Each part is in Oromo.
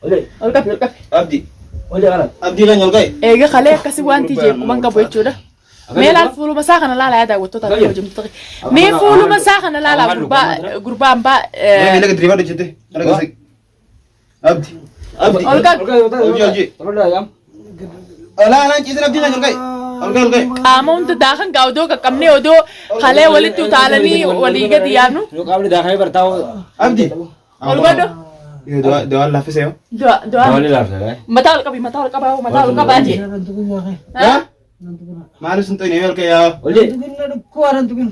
Ol qabi ol qabi. Abdi. Abdii keenya ol ka'i. Eega kalee akkasii wanti jeequman qabu jechuudha. Mee laal fuuluma isaa kana laalaa yaa daawwattoota fi kabajamtoota. Mee fuuluma isaa kana laalaa gurbaa gurbaan baa Mee miila gadi diriirfadhu jette. Harka gadi. Abdi. Abdi. Ol qabi. Hojii hojii. Alaa alaan ciisin abdii keenya ol ka'i. Ol ka'i ol ka'i. Qaama hunda daakan gaa odoo qaqqabnee odoo kalee walitti utaalanii walii gadi yaadnu. Qaamni daakamee bartaa'u. Abdi. Ol godhu. Dawaan laaffisee yoo. Du'a du'a. Dawaan laafsa. Mataa ol qabi mataa ol qabaa mataa ol qabaa jee. Haa? Maaliif sun xinee ol ka'i yaa. Ol jee.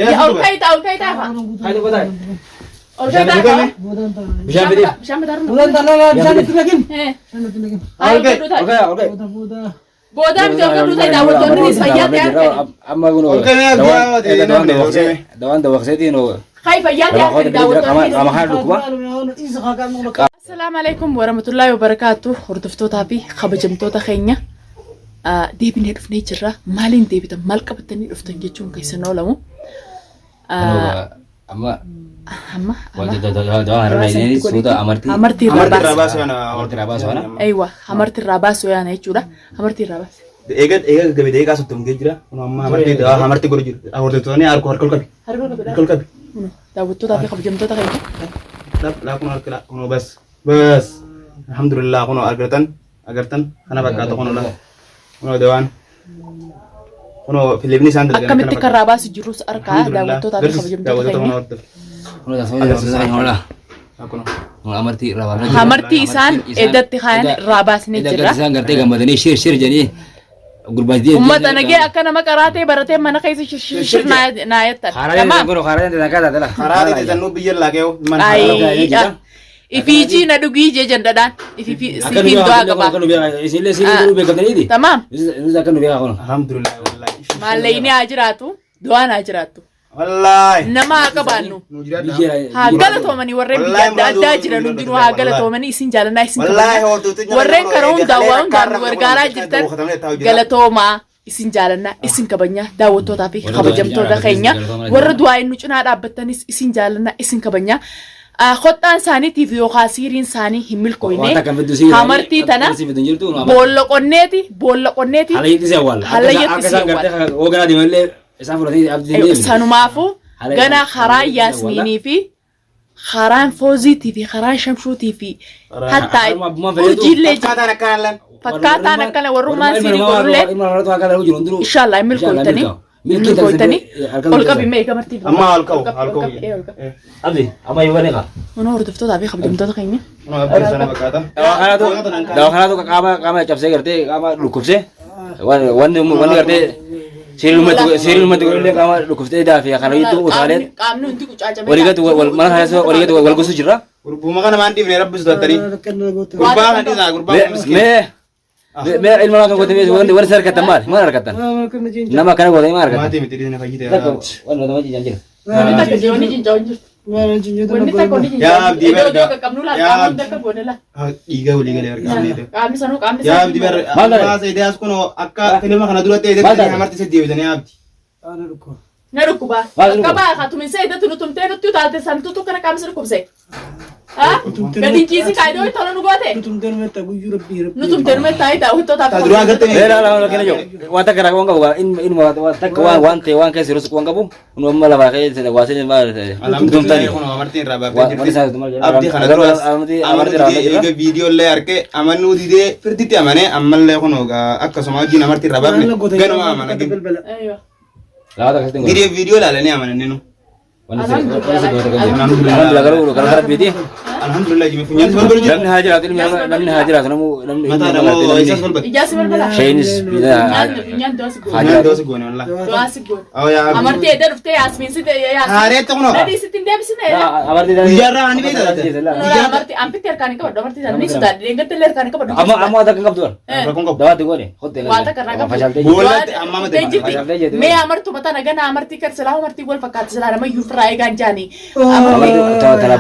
Yaa ol ka'i taa ol ka'i taa faa. Kaayee qotaa. Ol ka'i taa faa. Bishaan fidee. Bishaan bitaa Bulan tanah bishaan itti naqin. Eh. Ol ka'i. Ol ka'i. Ol ka'i ol ka'i. Boodaa miti ol godhuu ta'e daawwattoonni fayyaa ta'e argani. Amma kun Ol ka'i abdii yaa ta'e namni ol ka'i. dawaan dawaqseetiin Kai fayyaa ta'e argani daawwattoonni. qaama kana dhukkuba. Assalaamu alaikum warahmatullaahi wabarakaatu hordoftootaa fi kabajamtoota keenya deebinee dhufnee jirra. Maaliin deebitan maal qabatanii dhuftan jechuun keessan oolamu. Amma Amma dawaan har'a inni suuta amartii. Amartii irraa Amartii irraa baasa. baasuu yana. Amartii irraa baasuu yana. Aywa amartii irraa baasuu yaana jechuudha. Amartii irraa baasa. Eega eega gabe deeqaa sottom gee jira. Kun amma amartii dawaa amartii godhu jiru. Hordoftoonni harka harka ol qabi. Harka ol qabi. Harka ol qabi. Daawwattootaa fi kabajamtoota keenya. Laa kun harka laa kun bas bas. Alhamdulillah kun agartan agartan kana fakkaata kun laa. Kun dawaan. Kun filimni isaan dalagan. Akkamitti karraa baasu jirus harkaa daawwattootaa fi kabajamtoota keenya. Amartii irraa baafnee Amartii isaan eddatti kaayan irraa baasnee jirra. Isaan gartee gammadanii shir shir jedhanii gurbaajii. Uummata nagee akka nama qaraatee baratee mana keessa shir naa jettan. Karaa kun karaa jedhan karaa dhala. Karaa ta'e sanuu biyya laaqee mana. Ayi. Ifiijii na dhugii jee jandadhaan. Ifiifiin du'aa qabaa. Akka nu beekaa isinillee siinii duruu beekamtaniiti. Tamaam. Nus akka nu beekaa kun. Alhamdulillah wallahi. Maallayni haa jiraatu. Du'aan haa jiraattu. Wallahi. Nama haa qabaannu. Nu jiraadha. Haa galatoomanii warreen biyya adda addaa jiran hundinuu haa galatoomanii isin jaalannaa isin Wallahi kabajna. hordoftoonni Warreen karaa hundaa waan hundaan nu gargaaraa jirtan galatoomaa isin jaalannaa isin kabajnaa daawwattootaa fi kabajamtoota keenya warra du'aa nu cinaa dhaabbattanis isin jaalannaa isin kabajnaa. Kottaan isaaniitiif yookaan siiriin isaanii hin milkooyne Waan takka fiddu siiriin hamartii tana si fiddu hin jirtu. boolla qonneeti boolla qonneeti Halayyatti si awwaala. Halayyatti Akka si isaan gartee hooganaa deemanillee isaan fudhatanii abdii hin deemne. Sanumaafuu Haala gana isaan- karaa haala isaan Yaasmiinii fi karaan Fooziitii fi karaan Shamshuutii fi hattaa Haruma abbummaan fedheetu. urjiillee jira. Fakkaataan akkaan lan. Fakkaataan akkana warrummaan siirii godhullee Ilma namaatu akka dalagu jiru hundinuu. inshallah hin milkooytanii. Hin milkooytanii. Ol qabi mee gamartii. Amma ol qabu ol qabu. Abdi amma yoo bane qaba. Mana hordoftootaa fi kabajamtoota keenya. Kun abdii sana fakkaata. Dawaa kanaatu dawaa kanaatu qaama qaama cabsee gartee qaama dhukkubsee wanni wanni gartee siiriin ummatti godhullee qaama dhukkubsee daafee kana gidduu utaalee Qaamni hundi qucaacamee. walii gadi wal mana kana walii gadi wal gosu jira. Gurbuma kana maan dhiifne rabbi sodaatanii. Gurbaa kana dhiisaa gurbaa kun miskiina. Mee mee ilma namaa kan gootee wanni wanni argattan maali maal argattan nama akkana gootee maal argattan. Maatii miti dhiisne fayyite. Wanni nama jijjiiran jira. Wanni takka wanni jincaa hin jirtu. Wanni takka wanni jincaa Yaa abdii Iddoo barga. iddoo qaqqabnu laal Yaa qaama abdii. hunda akka goone laal. Dhiiga walii galee argamne. Qaamni sanuu qaamni Yaa sanuu. abdii bar Maal ta'e? maas ideas kun akka filma kana duratti Maal eedatanii ta'e? hamarti isa deebisanii yaa abdii. Na dhukkuba. Maal dhukkuba? Akka baa hatuminsa eddatu nu tumtee nutti utaalte santutu kana qaamni si dhukkubse. Gadi ciisi kaayidoo tola nu goote. Nu tumtee nu mettaa daawwattootaaf. Ta duraa agartanii. Mee laa laa kenna jiru waan takka rakkoo qabu inuma waan takka waan waan ta'e waan keessa jirus waan qabu nu amma lafaa keessa waa seen maal ta'e Alhamdulillah kun amartiin irraa baaftee Waan jirti. isaan maal jedhan? Abdii kana duraas Amartii amanuu irraa didee eega viidiyoo illee arge amanuu didee firditti amanee ammallee kun akkasuma wajjin amartii irraa baafne ganuma amana. Aywa. Laata akkasitti godhe. Gidee viidiyoo ilaalanii amananii nu. Wanni si Alhamdulillah garuu gara rabbiiti. Alhamdulillah jimee funyaan balbalu jira. Namni haa jiraatu ilmi namaa namni haa jiraatu namu namni Mataa namoo isaas balbal. Ijaarsi balbala. Shaynis Funyaan funyaan du'aa si goone. Haa Funyaan jiraatu. doosi goone wallah. Du'aa si goone. Awwa yaa abdii. Amartii edda dhuftee Yaasmiin si Yaasmiin. Haareetti kunoo. Nadii sitti hin deebisne. Amartii Guyyaarraa ani beekta laata? Nora amartii ampitti harkaan hin qabadhu amartii sana ni sodaadhe deeggarta illee harkaan hin qabadhu. Amma amma waan takka hin qabdu bara. Rakkoon qabu. Dawaatti goone hotte. Waa takka irraa qabdu. Boollatti amma mate. Jirti. Mee amartuma tana gana amartii kan silaa amartii wal fakkaatti silaa nama iyyuu ofirraa Ofirraa eegaan jaanii.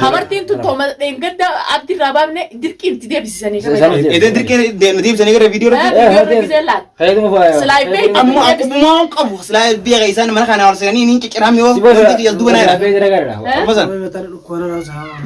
Hamartiin tun tooma dheengadda abdi irraa baafne dirqiin itti deebisisanii Isaan- Eedee dirqee nuti ibsanii gara viidiyoo irratti. Viidiyoo irra gisee laal. Fayyaduma faaya. Silaa beektu. Ammoo akkuma waan qabu silaa beeka isaan mana kana ol seenanii niin cicciraame yoo wanti jal duuba naa jedha. Amma san.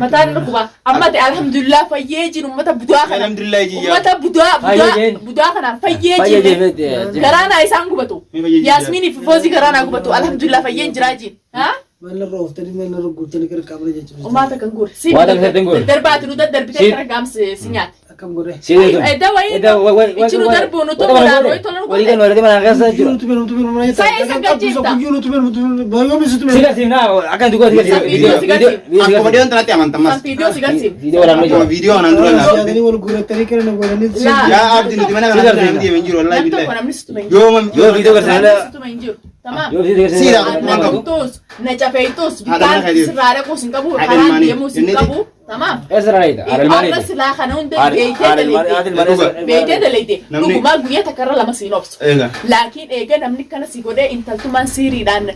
Mataan dhukkuba. Amma ta'e alhamdulillah fayyee jiru ummata budaa kana. Alhamdulillah jiyyaa. Ummata budaa Fayyee budaa jeen. budaa kanaan fayyee Fayyee jiru. jeen. Garaanaa isaan gubatu. Mee fayyee jiru. Yaasmiinii fi Foozii garaanaa gubatu. Alhamdulillah fayyeen jiraa jiin. Ha? Maal irra ooftanii maal irra guuttanii gara qaamna jechuudha. Umaata kan guure. Si Waa takka hin guure. darbaati nu daddarbitee Si- kana gaamsi si nyaate. Akkam godhe. Ichi nu darbu nu tumuudhaan wayi tola nu Walii godhe. kan walii mana keessa Guyyuu jira. nuti beenu nuti beenu mana Saya isa gajiifta. Guyyuu nuti beenu nuti beenu baay'ee nuti beenu. Siga siinaa akka nuti gooti Viidiyoo si garsiif. Akkuma dhiyoon tanatti amantamas. Kan viidiyoo si garsiif. Viidiyoo waraabnee Akkuma jira. viidiyoo kanaan dura ilaalte. Yaadanii wal guuratanii kana na godhanii. Laa. Yaa abdi nuti mana kana namni deemen jiru wallahi Nam tokko billahi. namni situma hin jiru. Yoo Yoo viidiyoo garsiisan Namni situma hin jiru. Tamaam. Yoo viidiyoo garsiisan Siidha. Na Waan qabu. tumtuus, na cafeetus, Haadha bitaan mana keetiif. sirraa dhaquus hin qabu, Haadha karaan ilmaanii. deemuus hin Inni- qabu. Tamaam. Eessa raayita? Har'a silaa kana hunda beeytee daleeyte. Beeytee daleeyte. Namni- Dhugumaa guyyaa takkarra lama siin obsu. Eega. Laakiin eega namni kana si godhee intaltumaan siiriidhaan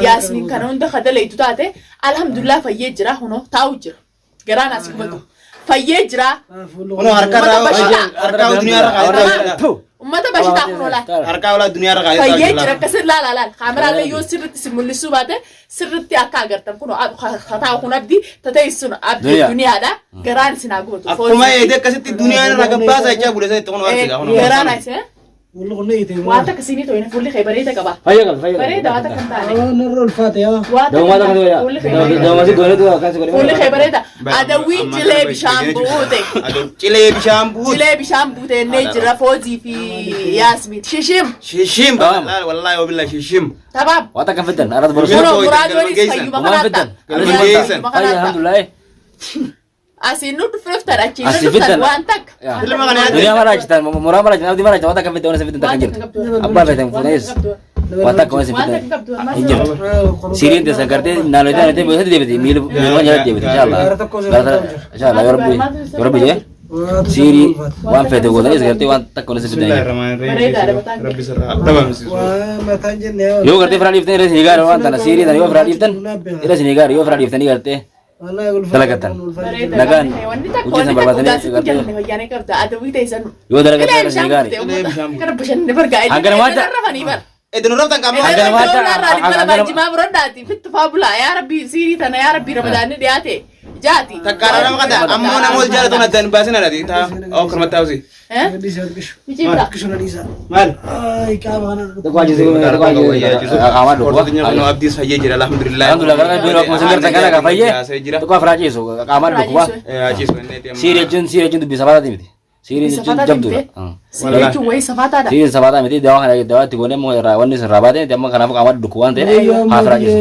Yaasmiin kana hunda ka daleeytu taate alhamdulillah fayyee jira hunoo taa'u jira. Garaan as gubatu. Fayyee jira. Kunoo harka irraa harkaa duniyaa irra kaayee Ummata bashitaa kunoo laal. Harkaa olaa duniyaa irra kaayee Fayyee jira akkasin laala laal. Kaameraalee yoo sirritti si mul'isuu baate sirritti akka agartan kunoo taa'u kun abdii tatee sun abdii Duniyaa. duniyaadha. Garaan isin haa gubatu. Akkuma eedee akkasitti duniyaan irraa gabbaasa jechaa bule sanitti kunoo arsiga kunoo. Garaan asii. Walli kun ni itee. Waan takka siinii to'ina fuulli kee bareeda qaba. Fayya qabdi fayya Bareeda waan takka hin taane. Narra ulfaate yaa. Waan takka Dawmaa hin takka taane. Fuulli kee bareeda. dawmaa si goonetu akkas godhe. Fuulli kee bareeda. Adawwiin cilee bishaan buute. Cilee bishaan buute. Cilee bishaan buute innee jira Foozii fi Yaasmiin. Shishim. Shishim wallahi wabillahi shishim. Tabaab. Waa takka fiddan arras boru. Kunoo, Kunoo muraadoonis geessan. fayyuma Waan kanaatti. fiddan. Galma geessan. Fayya alhamdulillah. Asiin nu dhuftan achiin nu Asii dhuftan fiddan. waan takka. Ilma kana nyaate. Duniyaa mara achitan muraa mara achitan abdii mara achitan waa takka fiddan waan isin fiddan takka Waan hin jirtu. takka qabdu. Abbaa feetan fuutanis waa takka waan isin Waan fiddan takka qabdu. hin jirtu. Siriin teessan gartee naannoo itti naannoo itti deebite miila jalatti deebite inshallah. Inshallah yoo rabbi yoo rabbi jee siirii waan feete gootanis gartee waan takka waan isin fiddan hin jirtu. Bareedaadha mataan kee. Rabbi sirraa dhabamsiisu. Waa mataan jenne yaa. Yoo gartee firaa dhiiftan irra isin gaari waan tana siirii tana yoo firaa dhiiftan irra isin gaari yoo firaa dhiiftanii gartee Wallahi ulfaate. Dalagatan. Bareeda. Nagaan Wanni takka hojii wanni san takka barbaadanii ugaasitti gartee jalne fayyaanee qabda. Adawwii ta'e san. yoo dalagatan Cilee irra isin bishaan gaari. buute Cilee bishaan uummata. buute. Kana bashannana bargaa. Hanga namaatti- rafanii bara. Edda nu rabtan qaama. Hanga namaatti- Jimaa biradhaati fittu faa bulaa yaa rabbii siirii tana yaa rabbii ramadaanni dhiyaate jaati. Takkaara nama qada ammoo nama wal jaalatu addaan hin baasin alati. Taa oo karmatti hausii. Dhiisa dhiishu. Mijiibra. Dhiishu na dhiisa. Maal? Ay qaama kana. Tokko ajjeesuu tokko ajjeesuu qaamaa Hordoftoonni dhukkuba. kunoo abdiis fayyee jira alhamdulillah. Alhamdulillah gara biiroo akkuma isin gartan kana fayyee Yaasee jira. tokko afiraa ciisu qaamaa dhukkuba. Achiisu inni itti amma. Siirii jechuun siirii jechuun dubbii safaataati miti. Siirii jechuun jabduudha. Siirii jechuun wayii safaataadha. Siiriin safaataa miti dawaa kana dawaa itti goonee immoo irraa wanni irraa baatee amma kanaaf qaamaa dhukkuba waan ta'eef haa afiraa ciisu.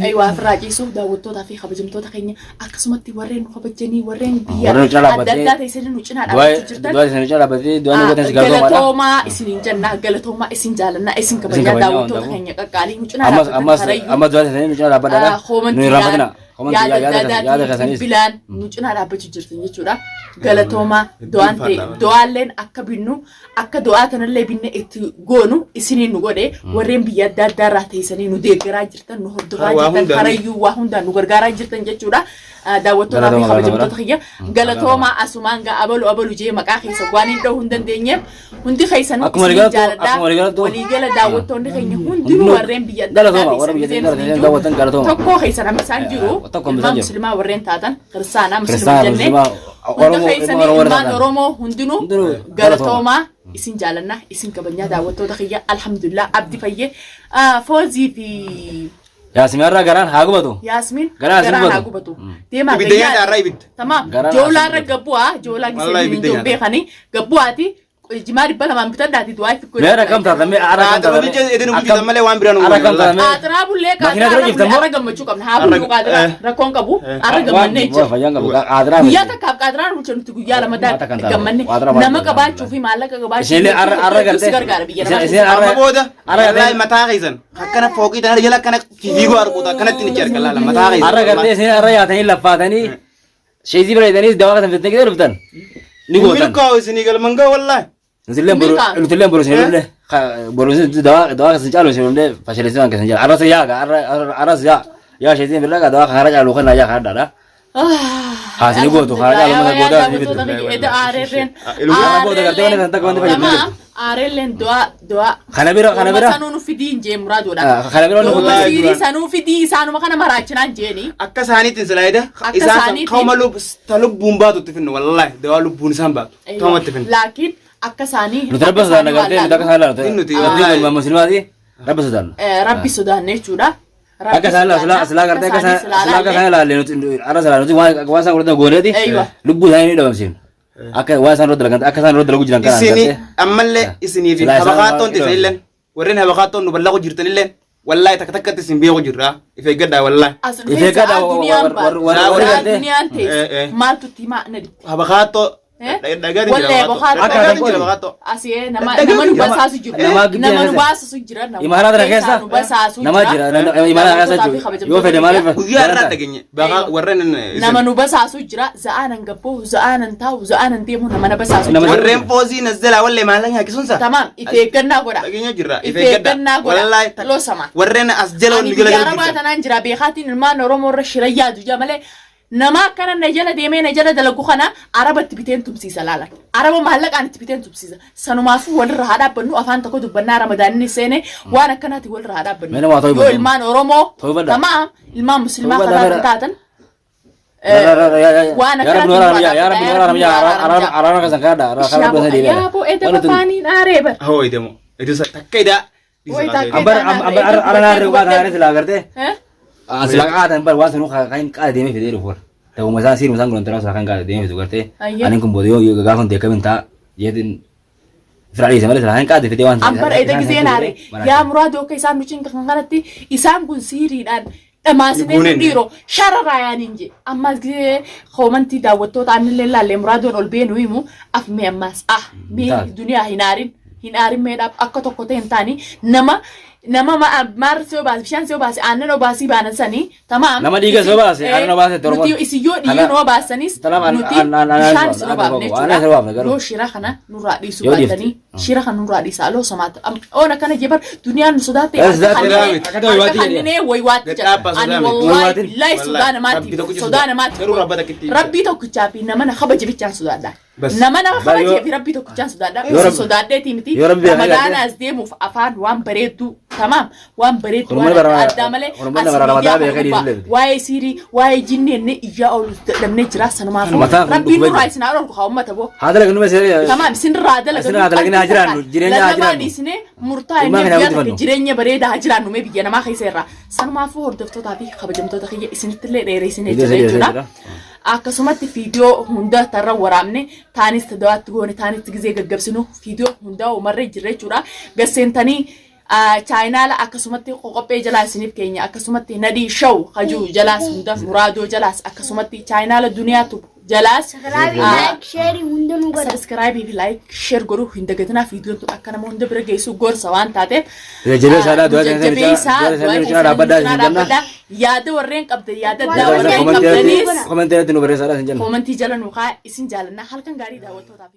Aywa ofirraa ciisuuf daawwattootaa fi kabajamtoota keenya akkasumatti warreen nu kabajanii warreen biyya Warreen nu cinaa adda dhaabbatee addaa teessanii nu cinaa dhaabbachuu jirtan. Du'aa isin cinaa dhaabbatee du'aa nu gootan si galatoomaadha. Galatoomaa isiniin jenna galatoomaa isin jaalannaa isin kabajaa kabajnaa daawwattoota waan keenya qaqqaalii nu cinaa Ammas dhaabbatan ammas karayyuu ammas du'aa isin nu cinaa dhaabbadhaadha. Nu hin raanfatina. yaada adda addaatiin bilbilaan nu cinaa dhaabbachuu jirtan jechuudha. Galatoomaa du'aan ta'e du'aalleen akka binnu akka du'aa tanallee binne itti goonu isiniin nu godhe warreen biyya adda addaa irraa teessanii nu deeggaraa jirtan nu hordofaa Waa jirtan hundaan. karayyuu waa hundaan nu gargaaraa jirtan jechuudha. Daawwattootaa fi Galatoomaa, kabajamtoota kiyya galatoomaa asumaan gaa abalu abalu jee maqaa keessa waan hin dha'uu hin dandeenyeef hundi keessanuu Akkuma isiniin waliigalatti- jaaladha. akkuma waliigalatti- Waliigala daawwattoonni keenya hundinuu warreen biyya adda addaa Galatoomaa, warra biyya teessan adda addaa isiniin daawwatan galatoomaa. Tokkoo keessan amma isaan jiru Tokko amma ilmaan isaan jiru. musliimaa warreen taatan kiristaanaa muslima Kiristaanaa, jennee musliimaa, hunda Oromoo- keessanii Oromoo warra ilmaan taatan. Oromoo hundinuu Hundinuu galatoomaa isin jaalannaa isin kabajnaa daawwattoota kiyya alhamdulillah abdi fayyee Foozii fi Yaasmin irraa garaan haa gubatu. Yaasmin Garaan isin garaan haa gubatu. gubatu. Deemaa Ibidda gayyaa- nyaata har'a ibidda. Tamaam. Garaan Joolaa isin irra gubatu. gabbu'aa joolaa Wallahi gisee ibidda hin nyaata. beekanii gabbu'aati jimaa 200 bitadhaati du'aa itti Mee har'a kam taata? Mee har'a kam Qaaxira taata? bicha edin bulchitan malee waan biraa nu Har'a kam goone taata? Mee Qaaxiraa bullee Makiinaa qaaxiraa dura bullee jirtan moo? har'a gammachuu qabna haa bullu Har'a- qaaxiraa rakkoon qabu har'a gammannee Waan jira. fayyaan qabu. Qaaxiraa Guyyaa miti. takkaaf qaaxiraan bulcha nuti guyyaa lama Waan takka hin taane. gammanne Qaaxiraa waan nama hin qabaachuu fi maallaqa qabaachuu Isinillee har'a har'a hedduu si gartee. gargaara biyya namaa Isin har'a Amma booda har'a wallahi gartee mataa keessan akkana fooqii tana jala akkana fiiguu arguuta akkanatti ni arga laala mataa keessan. har'a gartee isin har'a yaatanii laffaatanii sheezii bira jedhanii dawaa kan fitanii gidee dhuftan. Ni gootan. Milkaa'u isinii galman gahu wallahi. Nutillee boru Milkaa'u. nutillee boru isin dhufne boru isin dawaa dawaa kan isin caalu isin dhufne fashaleessii waan keessan jala. Arras yaa arras yaa. Yaa sheetiin billaa gaa dawaa karaa caalu kana yaa kaadhaadha. Haasini gootu karaa caalu mata goodaa ni fiddu. Eda aareen Kana booda gartee wanni kan takka wanti fayyadu hin jirtu. Aareen du'a du'a. Kana bira kana bira Sanuu nu fidii hin jee muraadoodha. Kana bira wanni Duuba kun siirii sanuu fidii isaanuma kana maraachinaan jeeni. Akka isaaniitiin silaayida Akka isaan san isaaniitiin- kauma ta lubbuun baatu itti finnu wallaahi dawaa lubbuun isaan baatu kauma itti finnu. Laakiin akka isaanii. Nuti rabba sodaanna gartee nuti akka isaan ilaalu. Inni nuti Nuti musliimaati rabba sodaanna. Rabbi sodaanne jechuudha. Akka isaan ilaalu silaa silaa gartee akka isaan silaa akka isaan ilaalle nuti arra silaa nuti waan waan isaan godhatan gooneeti Eeywa. lubbuu isaanii ni dhabamsiifna. Akka waan isaan irra dalagan akka isaan irra dalagu jiran kanaan Isinii gartee. ammallee isinii fi Silaa isaan habakaattoon waan- teessanilleen warreen habakaattoon nu ballaqu jirtanilleen wallaahi takka takkatti isin beeku jirra if eeggadhaa wallaahi. As If dhufee eeggadha, sa'aa duniyaan warri- baatu. warri Sa'aa gartee- duniyaan Eh, teessu. eh. Maaltu itti himaa na dhibbe. Habakaattoo Eh? dhagaatiin Wallee jira habakaatoo. Akka dhagaatiin jira tokko- habakaattoo. Asii nama Dhagaatiin nama nu jira. basaasu jiru. Nama gidduu Nama nu keessa. baasisu jira. Nama Imaanaa tana keessaa keessa nu basaasu nama jira imaanaa keessa Daawwattootaa fi jechuudha. Yoo fedhe kabajamtoota maaliif Guyyaa irraa dhageenye baqa warreen Nama nu basaasu jira. Za'aanan gabboo, za'aanan taa'u, za'aanan deemu nama na basaasu Nama- jira. warreen foozii nazzalaa wallee maalan nyaachisuunsa. Tamaam if eeggannaa godha. Dhageenya jirra If eeggannaa godha. Wallaahi takka- Loosama. warreen as jala Ani wanni jala biyya jala arabaa jirtan. tanaan jira beekaatiin ilmaan Oromoo irra shira yaadu jira malee nama akkana na jala deemee na jala dalagu kana araba itti biteen tumsiisa laalan. Araba maallaqaan itti biteen tumsiisa. Sanumaafuu walirra haa dhaabbannu afaan tokko dubbannaa Ramadaanni seene waan akkanaati walirra haa dhaabbannu. Mee nama Yoo too'ibadhu. ilmaan Oromoo Too'ibadha. tamaam ilmaan musliimaa Too'ibadha kataa mera. taatan waan yaa rabbi akkanaatiin nu araara yaa rabbi nu araara yaa araara araara keessan kaadha araara Yaaboo keessan deebi'a. yaaboo edda bafaaniin aaree bar. Hoo idemo. Idisa takka idaa. Way takka Ambar ambar araara naarri waa taa'ee silaa gartee. Eh? Silaa qaatan bar waan sanuu kan qaada deemee fidee dhufu. Ta'uma isaan siiruma isaan godhan silaa kan qaada deemee fidu gartee. Ayyee. Ani kun booda yoo gaafa hin deekamin ta'a jeetiin fira dhiise malee silaa kan qaada fidee waan Ambar edda giseen aare yaa muraadoo akka isaan nu cinqa kan kanatti isaan kun siiriidhaan dhamaasinee nu Guuneen. dhiiroo shara raayaan je ammas gisee koomantii daawwattoota annillee laallee muraadoon ol beenuu himu af mee ammas ah mee Taate. duniyaa hin aarin hin aarin meedhaaf akka tokko ta'e hin taani nama nama maarri si obaase bishaan si obaase aannan obaasii baanan sanii tamaam Nama dhiiga si obaase, aannan obaase torban. nuti isin yoo dhiiga nu obaasanis Tanaaf an- nuti an- an- an- bishaan an- isin an- obaafne an- an- obaafne jechuudha garuu. yoo shira kana nurraa dhiisuu Yoo dhiifte. baatanii shira kana nurraa dhiisaa loo somaata oon akkana jebar duniyaan nu sodaatte Eh, sodaatte harka jedhaa kanneen- miti. Akka ta'e waywaatti harka jedhee. kanneen waywaatti jedha Gadhaabaa ani sodaa miti. wallaahi Waywaatiin. billaahi sodaa Wallaahi, namaatti Rabbi tokkicha sodaa sodaa. namaatti Garuu rabba takkitti ibsa. rabbii tokkichaa fi nama na kabaje bichaan sodaadha Bas. nama na Ba- kabajee yoo- fi rabbii tokkichaan sodaadha Yoo isin Rabbi- sodaadheetii miti yoo Rabbi beekee ramadaana gartee- as deemuuf afaan waan bareedduu tamaam waan bareedduu Oromonni waan bara- adda addaa malee Oromonni as bara miidiyaa Ramadaa kana beekee gubbaa dhiisuu illee miti. waa'ee siirii waa'ee jinnii inni iyyaa oolu dadhabnee jira sanumaafuu Mataan kun rabbiin dhukkubee nurraa jira. isin haa dhorku haa uummata boo Haa dalagan nu meesee. Tamaam isinirraa dalagan Isinirraa dalaganii haa jiraannu, jireenya haa lallabaa jiraannu. dhiisnee murtaa'e Ilmaan inni keenya guyyaa haa takka guddifannu. jireenya bareedaa haa jiraannu mee biyya namaa keessa irraa sanumaafuu hordoftootaa fi kabajamtoota kiyya isinittillee dheeressinee Iddoo jira sadii jechuudha. jira. Akkasumatti viidiyoo hunda tarra waraabne taanis dawaatti goone taanitti gizee gaggabsinu viidiyoo hundaa umarree jirra jechuudha. Gasseentanii chaayinaala akkasumatti qoqophee jalaa isiniif keenya akkasumatti nadii shaw hajuu jalaas hunda muraadoo jalaas akkasumatti chaayinaala duniyaatu jalaas Like, share hunda nu godha. Subscribe fi like share godhuu hin dagatinaa viidiyoon tun akka nama hunda bira geessu gorsa waan taateef. Jajjabeessaadha, du'a keessan Jajjabeessaa, du'a du'a keessan keessan dhaabbadhaa cinaa isin jenna. dhaabbadhaa. Yaada warreen qabdan yaada Waan addaa warreen warreen qabdanis Komentii irratti nu barreessaadha isin jenna. koomentii jala nu kaa isin jaalannaa halkan gaarii daawwattootaa fi